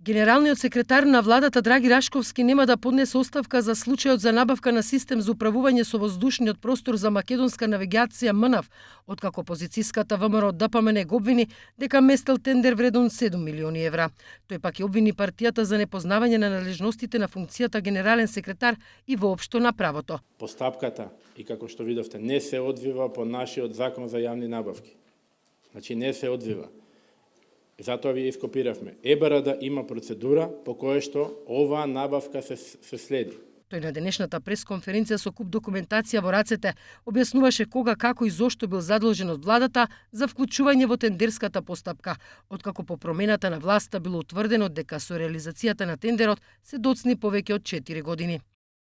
Генералниот секретар на владата Драги Рашковски нема да поднесе оставка за случајот за набавка на систем за управување со воздушниот простор за македонска навигација МНАВ, откако опозицијската ВМРО ДПМН го обвини дека местел тендер вреден 7 милиони евра. Тој пак ја обвини партијата за непознавање на надлежностите на функцијата генерален секретар и воопшто на правото. Постапката, и како што видовте, не се одвива по нашиот закон за јавни набавки. Значи не се одвива. Затоа ви ископиравме. ЕБРД има процедура по која што оваа набавка се следи. Тој на денешната пресконференција со куп документација во рацете објаснуваше кога, како и зошто бил задолжен од владата за вклучување во тендерската постапка, откако по промената на власта било утврдено дека со реализацијата на тендерот се доцни повеќе од 4 години.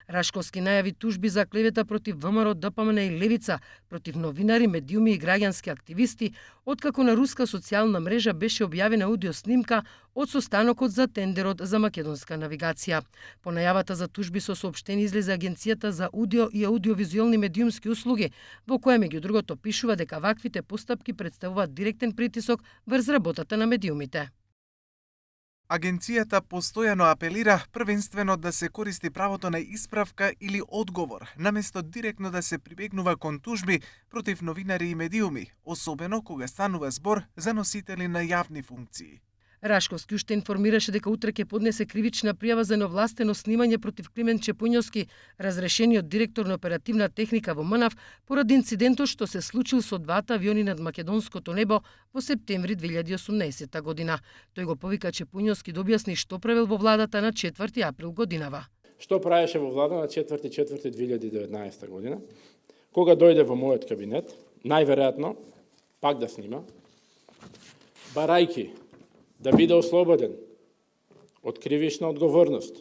Рашковски најави тужби за клевета против ВМРО, ДПМН и Левица, против новинари, медиуми и граѓански активисти, откако на руска социјална мрежа беше објавена аудио снимка од состанокот за тендерот за македонска навигација. По најавата за тужби со соопштение излезе Агенцијата за аудио и аудиовизуелни медиумски услуги, во која меѓу другото пишува дека ваквите постапки представуваат директен притисок врз работата на медиумите. Агенцијата постојано апелира првенствено да се користи правото на исправка или одговор, наместо директно да се прибегнува кон тужби против новинари и медиуми, особено кога станува збор за носители на јавни функции. Рашковски уште информираше дека утре ќе поднесе кривична пријава за неовластено снимање против Климент Чепуњовски, разрешениот директор на оперативна техника во МНАВ, поради инцидентот што се случил со двата авиони над македонското небо во септември 2018 година. Тој го повика Чепуњовски да објасни што правил во владата на 4 април годинава. Што правеше во влада на 4.4.2019 година, кога дојде во мојот кабинет, најверојатно пак да снима, барајки да биде ослободен од кривична одговорност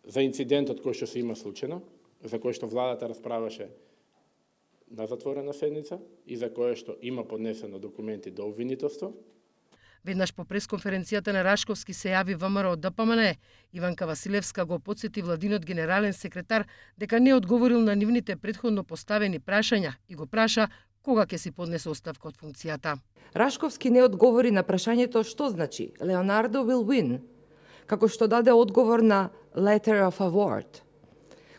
за инцидентот кој што се има случено, за кој што владата расправаше на затворена седница и за кој што има поднесено документи до обвинителство. Веднаш по пресконференцијата на Рашковски се јави ВМРО ДПМН. Иванка Василевска го потсети владинот генерален секретар дека не одговорил на нивните претходно поставени прашања и го праша кога ќе си поднесе оставка од функцијата. Рашковски не одговори на прашањето што значи Leonardo will win, како што даде одговор на letter of award.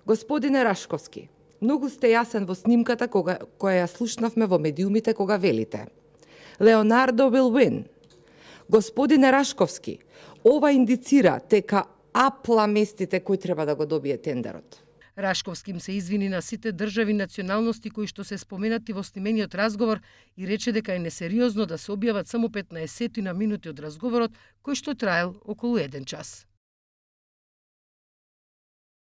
Господине Рашковски, многу сте јасен во снимката која ја слушнавме во медиумите кога велите. Leonardo will win. Господине Рашковски, ова индицира дека апла местите кој треба да го добие тендерот. Рашковски им се извини на сите држави националности кои што се споменати во снимениот разговор и рече дека е несериозно да се објават само 15 минути од разговорот кој што траел околу 1 час.